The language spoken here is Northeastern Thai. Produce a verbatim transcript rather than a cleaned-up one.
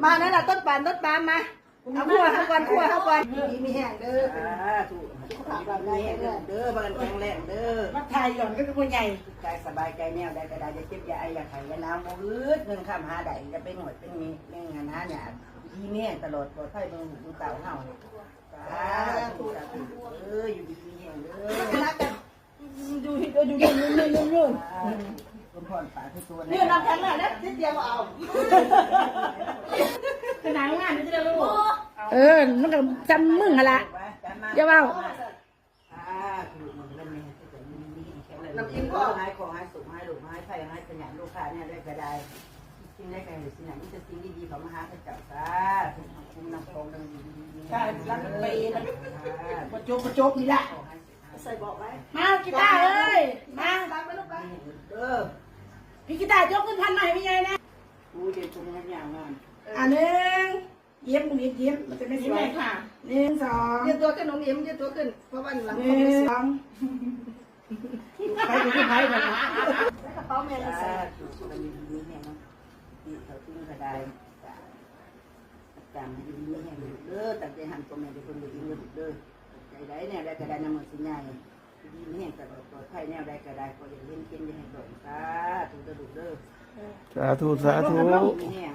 มานั่นน่ะ ต้นปาล์ม ต้นปาล์มมา เอาครัวเขาก่อน ครัวเขาก่อน ดีมีแห้งเด้อ สาธุ สุขภาพร่างกายแข็งแรง เด้อ บ้านแข็งแรงเด้อ มาถ่ายย้อนก็คือผู้ใหญ่ กายสบายใจแนวใดก็ได้ อย่าเจ็บอย่าไออย่าไข้อย่าหนาว บ่อึดเงินคำหาได้ อย่าไปหน่วยเป็นมีแม่งงานหาเนี่ย ดีมีแห้งตลอด ปลอดภัยเบิ่งลูกเบิ่งเต้าเฮา สาธุ สาธุ เออ อยู่ดีมีแห้งเด้อ อยู่ อยู่ อยู่ อยู่ อยู่ อยู่ คุณพ่อปากคือตัว นี่น้ำแข็งน่ะนะ นิดเดียวก็เอา ขนาดงานนี่จะได้รู้ เออ มันก็จำมึงหั่นละ อย่าเว้า อ่า คือมันเริ่มมี น้ำอิ่มพ่อ หายของ หายสุข หายโรค หายภัย หายขยัน ลูกค้าเนี่ยได้ก็ได้ สิ่งใดก็ให้สิ่งนั้น มีแต่สิ่งดีๆเข้ามาหาพระเจ้า สาธุ คุ้มนำของดังดีๆ ใช่ รักกันไปนะ อ่า บ่จบ บ่จบนี่ละ ขอให้สุข ใส่บอกไว้ มา กีตาร์เอ้ย มา รับไว้ลูกไป เออ พี่กีตาร์ ยกขึ้นพันใหม่ไม่ไงนะ อู้ เดี๋ยวผมให้ยาวงาม อ่ะ หนึ่ง ยิ้ม หนูยิ้ม มันจะไม่สวย ยิ้มหน่อยค่ะ หนึ่ง สอง ยืดตัวขึ้น น้องยิ้ม ยืดตัวขึ้น เพราะว่าหลัง หนึ่ง สอง ไปดูที่ไทยก่อนนะ แล้วกระเป๋าแม่นี่ใส่ สาธุ มันมีแห้งเนาะ นี่เขาทิ้งกระได จำอยู่ดีมีแห้งลูกเด้อ ตั้งใจหันพ่อแม่ทุกคนอยู่ดีมีลูกเด้อ ใจใดแนวใดก็ได้นำมือสิใหญ่ อยู่ดีมีแห้งตลอดปลอดภัยแนวใดก็ได้ ขออย่าเล่นเกมอย่าให้หลง สาธุเด้อลูกเด้อ สาธุ สาธุ มีแห้ง